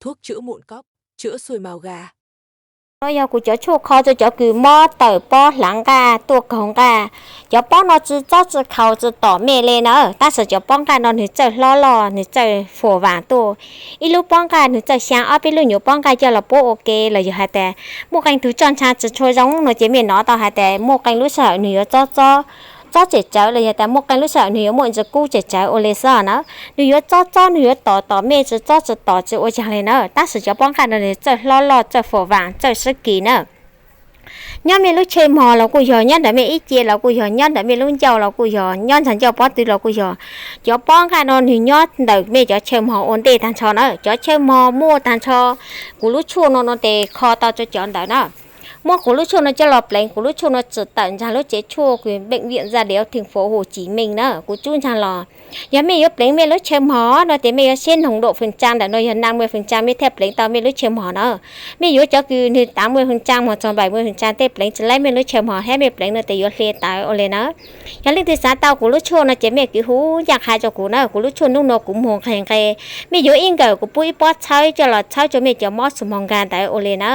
thuốc chữa mụn cóc, chữa sùi màu gà. No yog kuv cov tshuaj kho rau cov kws mob tawm pob hlav nqaj tuaj kaug nqaj. Cov pob no tsi txob tsi khaus tsi tom mej le na, tab sis cov pob nqaj no nwg txawj hlob loj nwg txawj fuam vaam tuaj. Ib lub pob nqaj nwg txawj xyaa ob peb lub nyuam pob nqaj coj los puab ua ke los yog has tas muaj qee tug txoj ntsha tsi tshua zoo no ces mej nov tau has tas muaj qee lub sij hawm nwg yuav txob txob txob tsem tsawv los yog tas muaj qee lub sij hawm nwg yuav muaj ntsis kub tsem tsawv ua le xwb na. Nwg yuav txob txob nwg yuav tom tom mej tsi txob tsi tom tsi ua caag le na, tab sis cov pob nqaj no nwg txawj hlob loj txawj fuam vaam txawj sib kis na. Nyob mej lub tshe mog los kuj yog, nyob ntawm mej ib ce los kuj yog, nyob ntawm mej lub ncauj los kuj yog, nyob ntawm ncauj pob tw los kuj yog. Cov pob nqaj no nwg nyob ntawm mej cov chaw mog ua ntej tag nrho na. Cov chaw mog muaj tag nrho kuv lub tshuaj no no tes kho tau rau cov ntawd na. Muab kuv lub tshuaj no coj los pleev, kuv lub tshuaj no tsim tawm ntsaag lub tsev tshuaj kws bệnh viện da liễu thành phố Hồ Chí Minh na, kuv tsub ntsaag los. Yog mej yuav pleev mej lub chaw mog no tes mej yuav seb noog dua fwm tsaa ntawm no yog nam muaj fwm tsaa mej thiaj pleev tau mej lub chaw mog na. Mej yuav cov kws nwg tav muaj fwm tsaa mog txog npaim muaj fwm tsaa tej pleev tsi laib mej lub chaw mog, hab mej pleev no tes yuav hli tawv ua le na. Yog leej twg xav tau kuv lub tshuaj no ces mej kws hu ncaj qha rau kuv na, kuv lub tshuaj nub no kuv muag nqeg nqe. Mej yuav ib nkawm kuv pub ib pob txhawb coj los txhawb rau mej cov mob su mog nkag ntawd ua le na.